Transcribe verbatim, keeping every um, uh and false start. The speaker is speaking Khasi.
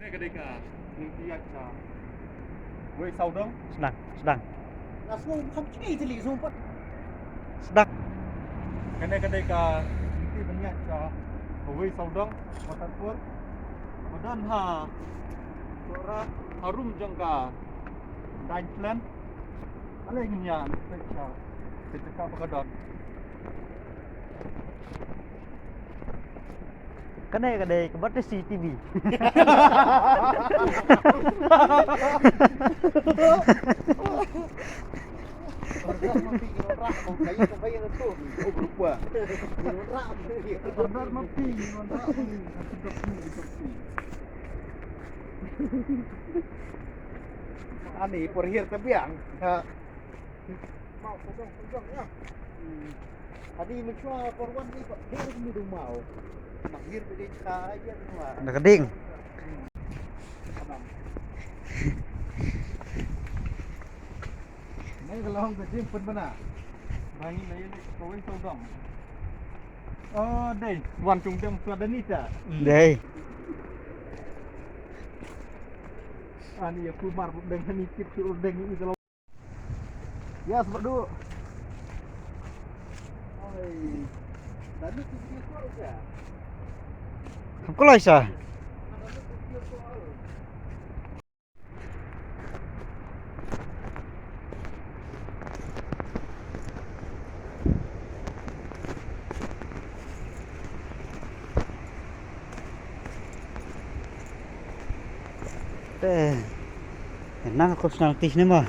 Kane ka dei ka lynti ïaid sha Wei Sawdong. Sdang, sdang. Nga sngew kham jngi tylli sngew pat. Sdang. Kane ka dei ka lynti ban ïaid sha Wei Sawdong, Waterfall. Ba don ha, ha rum jong ka Daiñ Klen. Ale ngin ïa peit sha ka jaka ba ka don. Kane ka dei ka bat C C T V. Ani por hier ta biang. Mau, pegang, pegang, ya. Hmm. Tadi mencuba por wan ni, Pak. Dia ni dong mau. Mahir beli kaya ni, Pak. Dah keding. Abang. Ni kalau hong keding pun benar. Bang ni lain ni kawin saudong. Oh, dei. Wan cung dem suada ni ta. Dei. Ani aku mar deng ni kit sur deng ni kalau. Yes, Badu. Oi. Tadi tu video call ke? Kam kulai sa. Tadi tu video call. Te, nang ko snal tih ne ma.